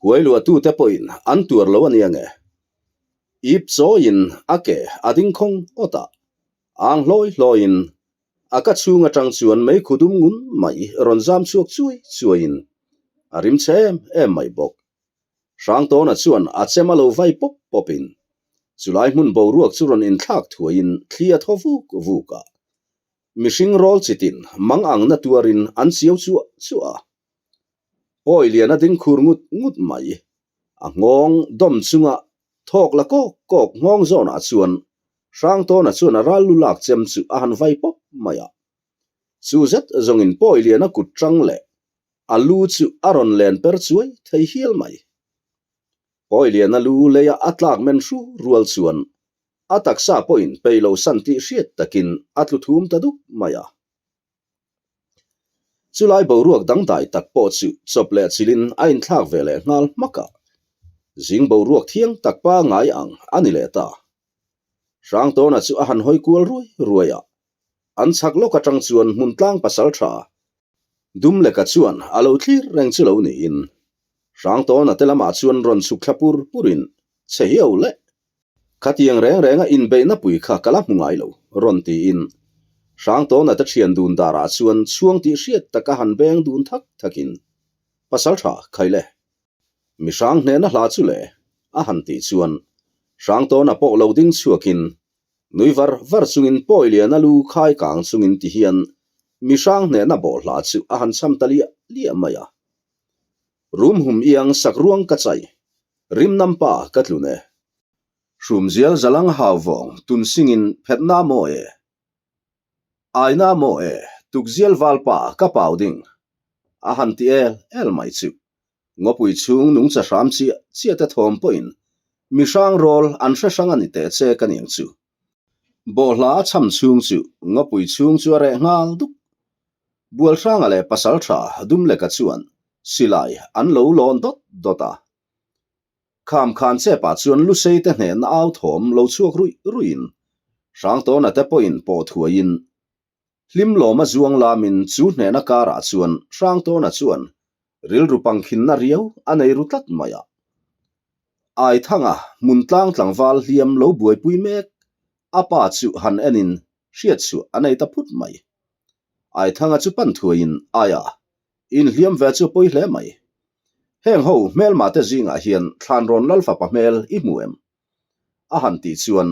huai luahtute pawhin an tuar lo a nia nge? Ip chawiin a ke a ding khawng awt a, ang hlawi hlawiin A ka chhung atang chuan meikhu dum ngun mai rawn zam chhuak chuai chuaiin a rim chhe em em mai bawk. Hrangtawna chuan a chem a lo vai pawp pawpin chulai hmun boruak chu rawn inthlak thuaiin thli a thaw vuk vuk a. Mihring rawl chitin mang ang na tuarin an chiau chuah chuah a. Pawi lian a ding khur ngut ngut mai. A nghawng dawm chunga thawk la kawk kawk nghawng zawnah chuan Hrangtawna chuan a ral lu lak chem chu a han vai pawp mai a. Chu zet zawngin pawi lian a kut tang leh a lu chu a rawn len per chuai thei hial mai. Pawi lian a lu leia a tlak men hru rual chuan a taksa pawhin peih lo san tih hriat takin a tlu thum ta dup mai a. Chulai boruak dangdai tak pawh chu chawp leh chilin a inthlak ve leh nghal hmak a, zing boruak thiang tak pangai ang a ni leh ta. Hrangtawna chu a han hawi kual ruai ruai a, an chhak lawk atang chuan hmun tlang pasal tha Dumleka chuan a lo thlir reng chu lo niin Hrangtawna te lamah chuan rawn chhuk thla pur purin che hiau leh Khatiang reng renga inbeihna pui kha ka la hmu ngai lo, rawn tiin Hrangtawna te thian dun darah chuan chhuang tih hriat taka han beng dun thak thakin, Pasal tha, khai le. Mi hrang hnehna hla chu le, a han tih chuan Hrangtawna pawh lo ding chhuakin nui var var chungin pawi liana lu khai kang chungin ti hian mi hrang hnehna bawhhla chu a han cham ta liah liah mai a. Rum hum iang sak ruang ka chai, rim nam pa ka tlun e. Hrumzial zalang hau vawng tun singin phet na maw e. Ai na maw e, tukzial val pa ka pau ding. A han ti el el mai chu. Ngawpui chhung nungcha hram chiah chiah te thawm pawhin mi hrang rawl an hre hrang a ni teh che ka niang chu. Bawhhla a cham chhung chu ngawpui chhung chu a reh nghal duk. Bualhranga leh Pasaltha Dumleka chuan silai an lo lawn dawt dawt a. Kham khan chepah chuan Lusei te hnehna au thawm lo chhuak ruih ruihin Hrangtawna te pawhin pawh thuaiin Hlimlawma zuang lamin chu hnehna karah chuan Hrangtawna chuan rilru pangkhinna riau a nei ru tlat mai a. Aithanga hmun tlang tlangval hliam lo buaipui mek a pa chu han enin hriatchhuah a nei ta phut mai. Aithanga chu pan thuaiin aia inhliam ve chu a pawi hle mai. Heng ho hmelma te zingah hian Thlanrawn Lalfapa hmel i hmu em? A han tih chuan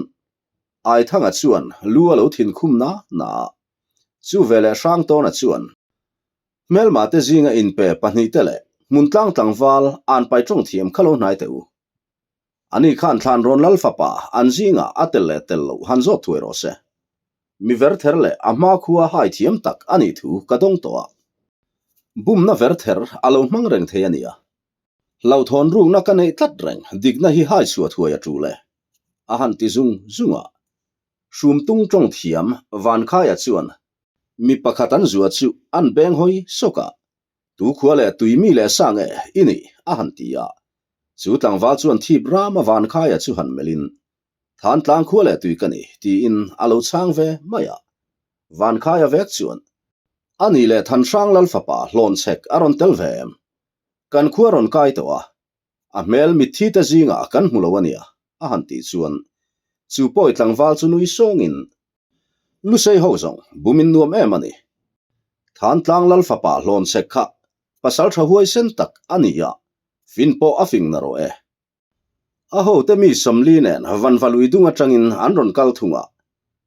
Aithanga chuan lu a lo thinkhum na na a. Chu veleh Hrangtawna chuan hmelma te zinga inpe pahnihte leh hmuntlang tlangval an pai tawng thiam kha lo hnai teh u. Ani khan Thlanrawn Lalfapa an zingah a tel leh tel loh han zawt thuai rawh se. Mi verther leh a hma khua hai thiam tak a nih thu ka dawng tawh a. Bumna verther a lo hmang reng thei a nia. Hlauhthawn rukna ka neih tlat reng dikna hi hai chhuah thuai a tul e. A han ti zung zung a. Hrumtung tawng thiam Vankhaia chuan mi pakhat an zua chu an beng hawi sawk a. Tu khua leh tui mi leh sa nge i nih? a han ti a. Chu tlangval chuan thip rama Vankhaia chu han melhin Than tlang khua leh tui ka ni, tiin a lo chhang ve mai a. Vankhaia vek chuan, A nih leh Thanhrang Lal fapa Hlawnchhek a rawn tel ve em? Kan khua rawn kai tawh a, a hmel mitthi te zingah kan hmu lo a nia, a han tih chuan chu pawi tlangval chu nui sawngin, Lusei ho zawng bumin nuam em a ni. Thantlang Lal fapa Hlawnchhek kha pasal tha huaisen tak a ni a, fin pawh a fing na rawh e. A hote mi 40 nen Vanvalui dung atangin an rawn kal thung a,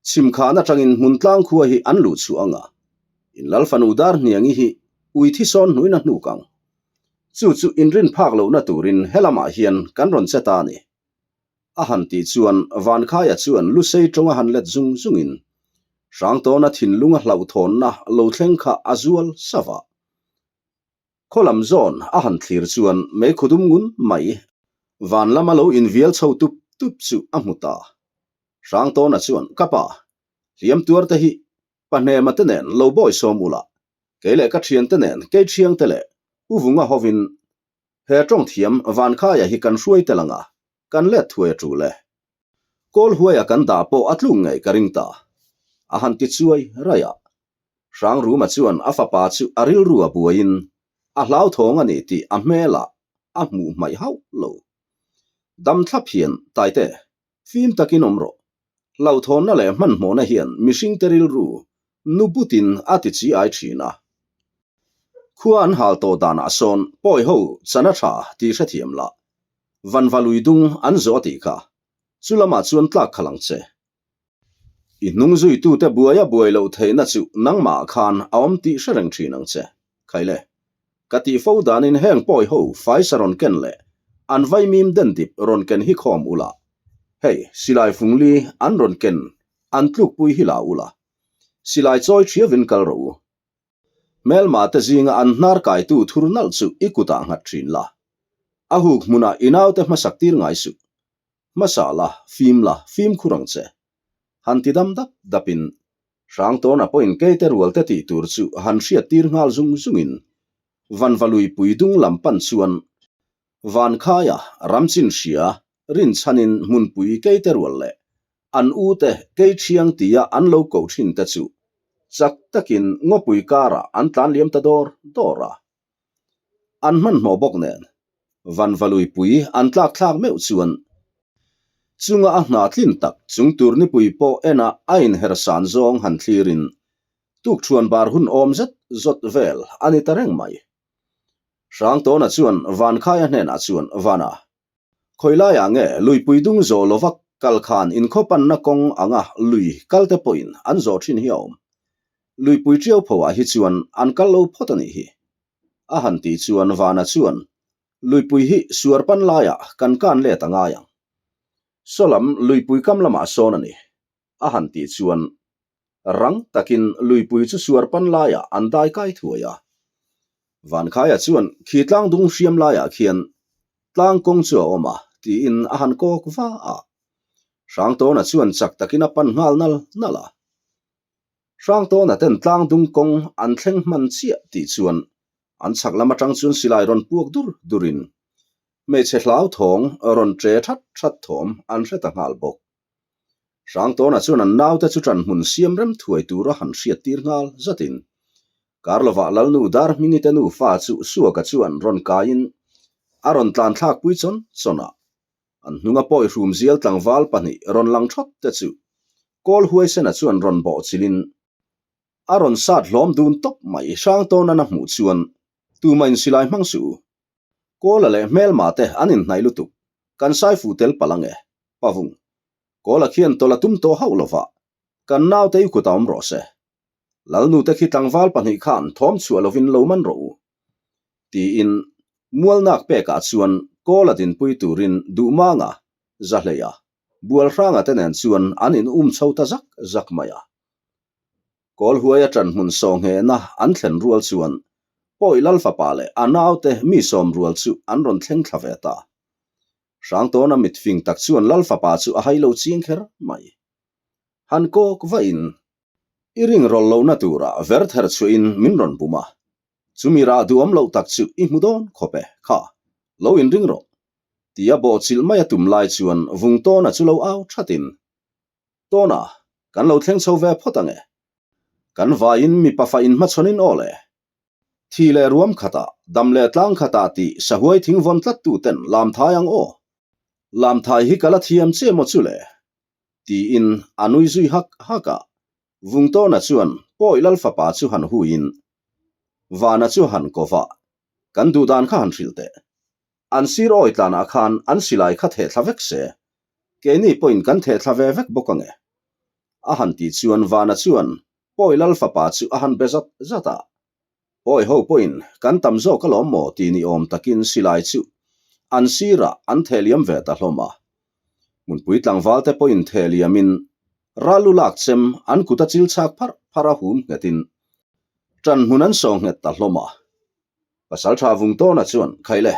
chhimkhan atangin Hmuntlang khua hi an luh chhuah ang a, in Lal fanu dar hniangi hi ui thi sawn hnuina hnuk ang. Chu chu inrin phak lohna turin helamah hian kan rawn che ta a ni. A han tih chuan Vankhaia chuan Lusei tawnga han let zung zungin Hrangtawna thinlunga hlauhthawnna lo thleng kha a zual sava. Khaw lam zawn a han thlir chuan meikhu dum ngun mai van lama lo invial chho tup tup chu a hmu ta. Hrangtawna chuan, Ka pa, hliam tuar te hi Pahnema te nen lo bawi sawm ula, kei leh ka thian te nen kei thiang te leh U Vunga hovin he tawng thiam Vankhaia hi kan hruai tel ang a, kan let thuai a tul e. Kawl huaia kan dah pawh a tluk ngei ka ring ta. A han ti chuai raih a. Hrangruma chuan a fapa chu a rilru a buaiin a hlauthawng a ni tih a hmelah a hmuh hmaih hauh lo. Dam thlap hian, Taite, fim takin awm rawh. Hlauhthawnna leh hmanhmawhna hian mihringte rilru nu butin a ti chi ai thin a. Khua an hal tawh danah sawn pawi ho chan a tha tih hrethiam lah. Vanva lui dung an zawh a tih kha. Chu lamah chuan tlak khalh ang che. I hnung zuitute buai a buai loh theihna chu nangmah khan a awm tih hre reng thin ang che. Khaile, ka tih fo danin heng pawi ho faisa rawn ken leh an vaimim den dip rawn ken hi khawm ula. Hei, silai fungli an rawn ken an tlukpui hi la ula. Silai chawi thiavin kal rawh u. Hmelma te zinga an hnar kaitu thur nalh chu i kutah nghat thin la. A huk hmunah i naute hmasak tir ngai suh. Hmasa la, fim la, fimkhur ang che. Han ti dam dap dapin, Hrangtawna pawhin keite rualte tih tur chu han hriat tir nghal zung zungin, Vanvalui pui dung lam pan chuan Vankhaia ramchin hria rinchhanin hmunpui keite rual leh an ute kei thiang tia an lo koh thin te chu chak takin ngawpui karah an tlan liam ta dawr dawr a. An hmanhmawh bawk nen Vanvalui pui an tlak thlak meuh chuan chunga a hna tlin tak chung tur nipui pawh ena a inhersan zawng han thlirin tukthuan bar hun awm zet zawt vel a ni ta reng mai. Hrangtawna chuan Vankhaia hnenah chuan Vana, khawi laiah nge luipui dung zawh lova kal khan inkhawpanna kawng anga lui kalte pawhin an zawh thin hi a awm. Luipui ṭiau phoah hi chuan an kal lo phawt a nih hi. A han tih chuan Vana chuan, Luipui hi suar pan laiah kan kan let a ngai ang. Saw lam luipui kam lamah sawn a ni. A han tih chuan rang takin luipui chu suar pan laiah an dai kai thuai a. Vankhaia chuan khi tlang dung hriam laiah khian tlang kawng chu a awm a tiin a han kawk va a. Hrangtawna chuan chak takin a pan nghal nal nal a. Hrangtawna ten tlang dung kawng an thleng hman chiah tih chuan an chhak lam atang chuan silai rawn puak dur durin hmeichhe hlauthawng rawn tre that that thawm an hre ta nghal bawk. Hrangtawna chuan an naute chu ṭan hmun siam rem thuai tura han hriat tir nghal zatin Karlovah Lalnu Darhmingi te nufa chu Suaka chuan rawn kaiin a rawn tlan thlak pui chawn chawn a. An hnunga pawi hrum zial tlangval pahnih rawn lang thawt te chu Kawl Huaisena chuan rawn bawh chilhin a rawn sat hlawm dun tawp mai. Hrangtawnan a hmuh chuan tumah in silai hmang suh u. Kawla leh hmelma te an inhnaih lutuk, kan sai fuh tel palh ange, Pavung. Kawla khian tawlh a tum tawh hauh lova, kan naute i kut a awm rawh se. Lalnu te khi tlangval pahnih khan thawm chhuah lovin lo man rawh u. Tiin mualnak pekah chuan Kawla dinpui turin Duhmanga, Zahleia, Bualhranga te nen chuan an in um chho ta zak zak mai a. Kawlhuaia ṭanhmun sawhnghehna an thlen rual chuan Pawi Lalfapa leh a naute mi sawm rual chu an rawn thleng thla ve ta. Hrangtawna mit fing tak chuan Lalfapa chu a hai lo ching kher mai. Han kawk vahin i ring rawlh lohna turah ver ther chhuahin min rawn bum a, chumi rah duhawm loh tak chu i hmu dawn khawp e, kha, lo inring rawh, tia bawhchilh mai a tum lai chuan Vungtawna chu lo au thatin Tawna, kan lo thleng chho ve phawt ang e. Kan vaiin mipa fa inhmachhawnin aw le. Thi leh ruam khatah, dam leh tlang khatah tih sahuai thing vawn tlattu ten lam thai ang aw. Lam thai hi ka la thiam che maw chu le? Tiin a nui zui hak hak a. Vungtawna chuan Pawi Lal fapa chu han huiin Vana chu han ko va, Kan duhdan kha han hrilh teh. An sir awi tlanah khan an silai kha theh thla vek se, keini pawhin kan theh thla ve vek bawk ange. A han tih chuan Vana chuan Pawi Lal fapa chu a han be zat zat a. Pawi ho pawhin kan tam zawk alawm maw ti ni awm takin silai chu an sirah an theh liam ve ta hlawm a. Hmunpui tlangval te pawhin theh liamin ral lu lak chem an kut a chil chhak pharh pharh a hum nghetin ṭan hmun an saw nghet ta hlawm a. Pasalṭha Vungtawna chuan Khaile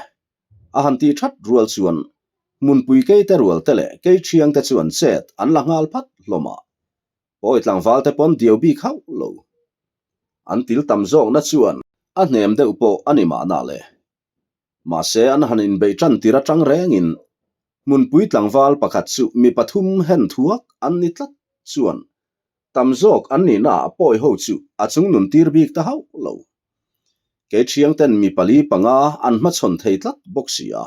a han tih ṭhat rual chuan hmunpui keite rual te leh kei ṭhiang te chuan chet an la nghal phat hlawm a. Pawi tlangval te pawn diau bik hauh lo. An til tam zawkna chuan a hnem deuh pawh a ni mahna le. Mahse an han inbeih ṭan tir aṭang rengin hmunpui tlangval pakhat chu mi pathum hen thuak an ni tlat chuan tam zawk an nihnaah pawi ho chu a chungnun tir bik ta hauh lo. Kei ṭhiangten mi pali panga an hmachhawn thei tlat bawk si a.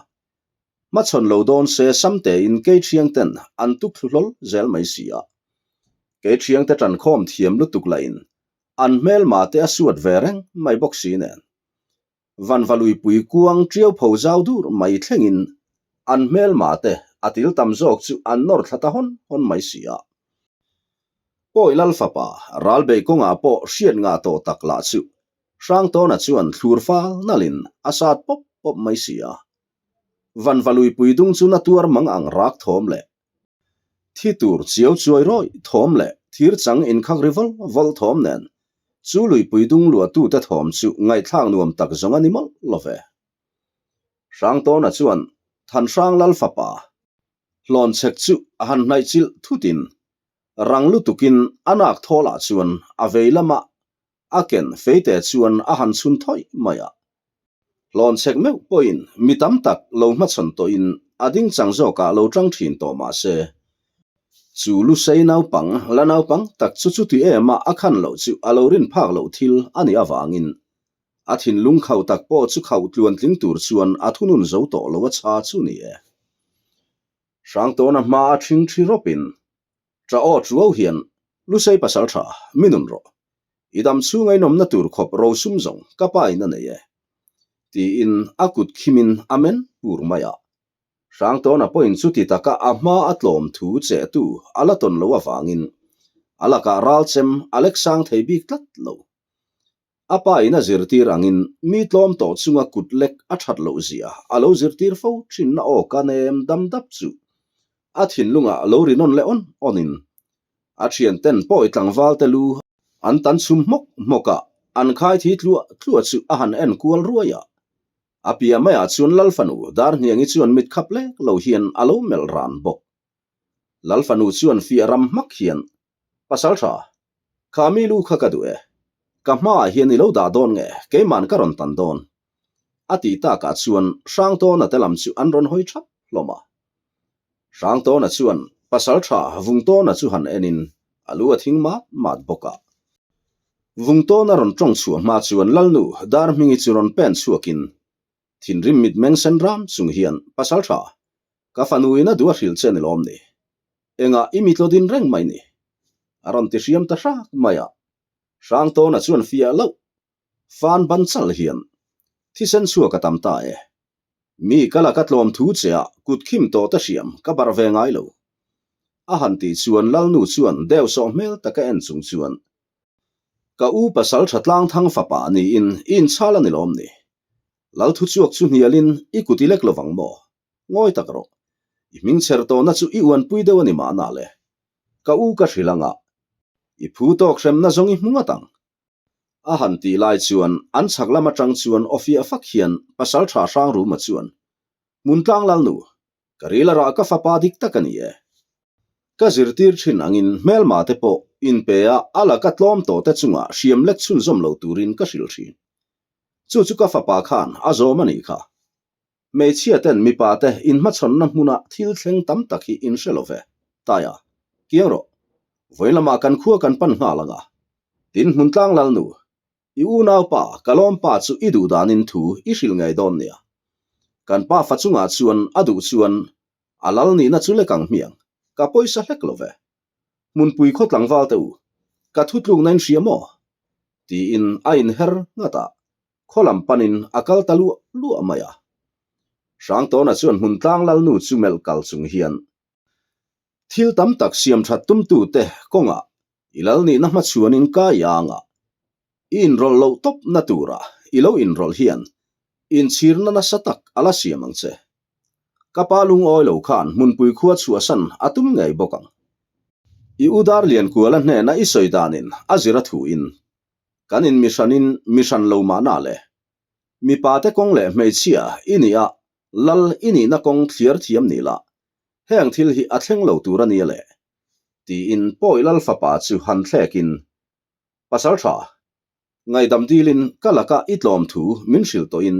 Hmachhawn lo dawn se samtein kei ṭhiangten an tuk thlu hlawl zel mai si a. Kei ṭhiangte ṭankhawm thiam lutuk lahin an hmelma te a suat ve reng mai bawk si nen. Vanvaluipui kuang ṭiau pho zau dur mai thlengin an hmelma te a til tam zawk chu an nawr thla ta hawn hawn mai si a. Pawi Lal fapa ralbei kawngah pawh hriat ngah tawh tak lah chu Hrangtawna chuan thlur fal nalhin a sat pawp pawp mai si a. Vanvaluipui dung chu na tuar mang ang rak thawm leh thi tur chiau chuai rawih thawm leh thir chang inkhak ri vawl vawl thawm nen chu luipui dung luahtute thawm chu ngaihthlak nuam tak zawng a ni mawlh lo ve. Hrangtawna chuan Thanhrang Lal fapa Hlawnchhek chu a han hnaih chilh thutin rang lutukin a nak thawlah chuan a vei lamah A ken feite chuan a han chhun thawih mai a. Hlawnchhek meuh pawhin mi tam tak lo hmachhawn tawhin a ding chang zawkah lo tang thin tawh mah se, chu Lusei naupang la naupang tak chu chuti ema a khan loh chu a lo rin phak loh thil a nih avangin a thinlung khauh tak pawh chu khauh tluan tling tur chuan a thunun zo tawh lo a chha chu ni e. Hrangtawna hma a ṭhing ṭhi rawpin Ṭa aw ṭuau hian Lusei pasal ṭha, mi nun rawh. I dam chhunga inawmna tur khawp rosum zawng ka pa in a nei e. Tiin a kut khimin a men pur mai a. Hrangtawna pawhin chuti taka a hma a tlawm thu chehtu a la tawn lo avangin a lakah ralchem a lek sang thei bik tlat lo. A pa in a zirtir angin mi tlawm tawh chunga kut lek a that loh zia a lo zirtir fo thinna aw ka nem dam dap chu a thinlungah lo ri nawn leh awn awn in a thian ten pawi tlangval te lu an tan chhum hmawk hmawk a, an khai thi tluah tluah chu a han en kual ruai a. A piah maiah chuan Lalfanu Darhniangi chuan mit khap lek lo hian a lo melh ran bawk. Lalfanu chuan fiah ram hmak hian Pasal tha, kha mi lu kha ka duh e. Ka hmaah hian i lo dah dawn nge, keiman ka rawn tan dawn. A tih takah chuan Hrangtawna te lam chu an rawn hawi thap hlawm a. Hrangtawna chuan pasal tha Vungtawna chu han enin a lu a thing mat mat bawk a. Vungtawna rawn tawng chhuah hma chuan Lalnu Darhmingi chu rawn pen chhuakin thinrim mitmeng sen ram chung hian pasal tha, ka fanuin a duh a hrilh che ni lawm ni? Engah i mitlaw din reng mai ni? A rawn ti hriam ta hrak mai a. Hrangtawna chuan fiah loh fan ban chal hian thisen chhuak a tam ta e. Mi ka laka tlawm thu che ah kut khim tawh te hriam ka barh ve ngai lo. A han tih chuan Lalnu chuan deuh sawh hmel taka en chung chuan ka u pasal tha tlang thang fapa niin i inchhal a ni lawm ni? Lal thu chhuak chu hnialin i kut i lek lovang maw? Ngawi tak rawh. I hming chher tawhna chu i uanpui deuh a ni mahna le. Ka u ka hrilh anga. I phu tawk hremna zawng i hmu ngat ang. A han tih lai chuan an chhak lam atang chuan aw fiah fak hian pasal tha Hrangruma chuan, Hmuntlang Lalnu, ka ril a rah ka fapa dik tak a ni e. Ka zirtir thin angin hmelma te pawh inpe a a laka tlawm tawh te chungah hriam lek chhunzawm lo turin ka hrilh thin. Chu chu ka fapa khan a zawm a nih kha. Hmeichhia ten mipa te inhmachhawnna hmuna thil thleng tam tak hi in hre lo ve. Taia, kiang rawh. Vawi lamah kan khua kan pan nghal ang a. Tin Hmuntlang Lalnu, i unaupa ka lawmpa chu i duh danin thu i hrilh ngei dawn nia. Kan pa fa chungah chuan a duh chuan a lal nihna chu lek ang hmiang, ka pawisa hlek lo ve. Hmunpui khaw tlangval te u, ka thutlukna in hria maw? Tiin a inher nghat a, khaw lam panin a kal ta luah luah mai a. Hrangtawna chuan Hmuntlang Lalnu chu melh kal chung hian thil tam tak siam that tumtute kawngah i lal nihna hmachhuanin ka i ang a, i inrawlh loh tawpna tura i lo inrawlh hian inchhirna nasa tak a la siam ang che. Ka pa lungawi lo khan hmunpui khua chhuahsan a tum ngei bawk ang. I u Darliankuala hnena i sawi danin a zir a thuin kan in mihranin mihran lo mahna le. Mipa te kawng leh hmeichhia i nih a, lal i nihna kawng thliar thiam ni la, heng thil hi a thleng lo tur a nia le. Tiin Pawi Lal fapa chu han thlekin, Pasal tha, ngaihdam dilin ka laka i tlawm thu min hrilh tawhin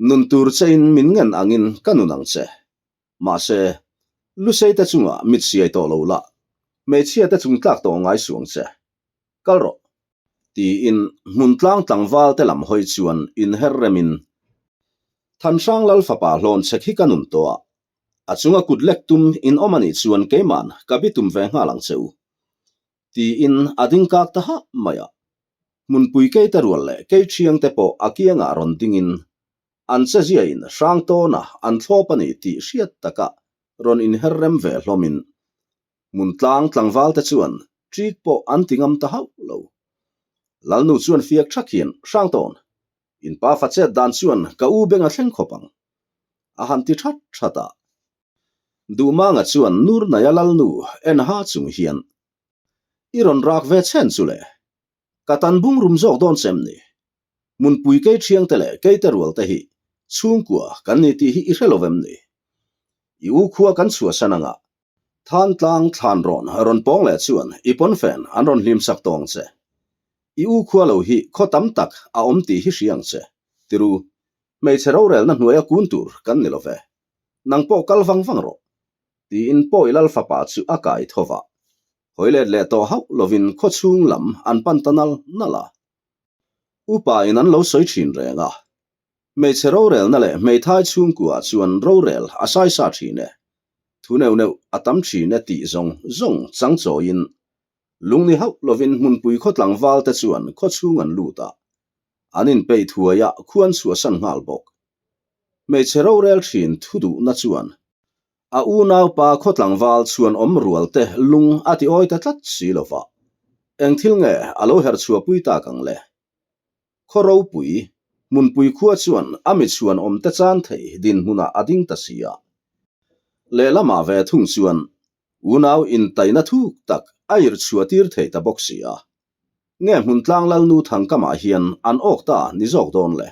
nun tur chein min ngen angin ka nun ang che. Mahse, Lusei te chungah mit siai tawh lo la, hmeichhia te chung tlak tawh ngai suang che. Kal rawh. Tiin hmun tlang tlangval te lam hawi chuan inher remin, Thanhrang Lal fapa hlawn chhek hi ka nun tawh a, a chunga kut lek tum in awm a nih chuan keiman ka bi tum ve nghal ang che u. Tiin a ding kak ta hah mai a. Hmunpui keite rual leh kei thiang te pawh a kiangah rawn dingin an che ziain hrang tawna an thlawp a ni tih hriat taka rawn inher rem ve hlawmin hmun tlang tlangval te chuan ṭik pawh an ti ngam ta hauh lo. Lalnu chuan fiak ṭhak hian hrang tawn, in pa fa chet dan chuan ka u beng a thleng khawp ang, a han ti ṭhat ṭhat a. Duhmanga chuan nur naia Lalnu en ha chung hian, I rawn rak ve chhen chu le, ka tan bung rum zawk dawn che em ni? Hmunpui kei thiangte leh keite rualte hi chhungkua kan ni tih hi i hre lo vem ni? I u khua kan chhuahsan anga Thantlang thlan rawn rawn pawng leh chuan i pawnfen an rawn hlim sak tawng che. I u khua lo hi khaw tam tak a awm tih hi hria ang che. Tiru, hmeichhe rorelna hnuaia kun tur kan ni lo ve. Nang pawh kal vang vang rawh. Tiin Pawi Lal fapa chu a kai tho va. Hawi let leh tawh hauh lovin khaw chhung lam an pan ta nal nal a. Upa in an lo sawi thin reng a. Hmeichhe rorelna leh hmeithai chhungkua chuan rorel a saisa thin e. Thu neuh neuh a tam thin e tih zawng zawng chang chawiin lungni hauh lovin hmunpui khaw tlangval te chuan khaw chhung an lut a. An inpeih thuai a khuan chhuahsan nghal bawk. Hmeichhe rorel thin thu duhna chuan A unaupa khaw tlangval chhuan awm rual te lung a ti awi ta tlat si lo va, eng thil nge a lo herh chhuahpui tak ang le? Khaw ropui, hmunpui khua chuan a mi chhuan awm te chan thei dinhmunah a ding ta si a. Lehlamah ve thung chuan unau intaina thuk tak a irh chhuah tir thei ta bawk si a. Nge hmuntlang Lalnu Thangkamah hian an awk ta ni zawk dawn le?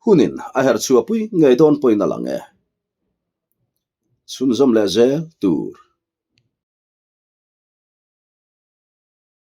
Hunin a herh chhuahpui ngei dawn pawhin a lang e. Chhunzawm leh zel tur.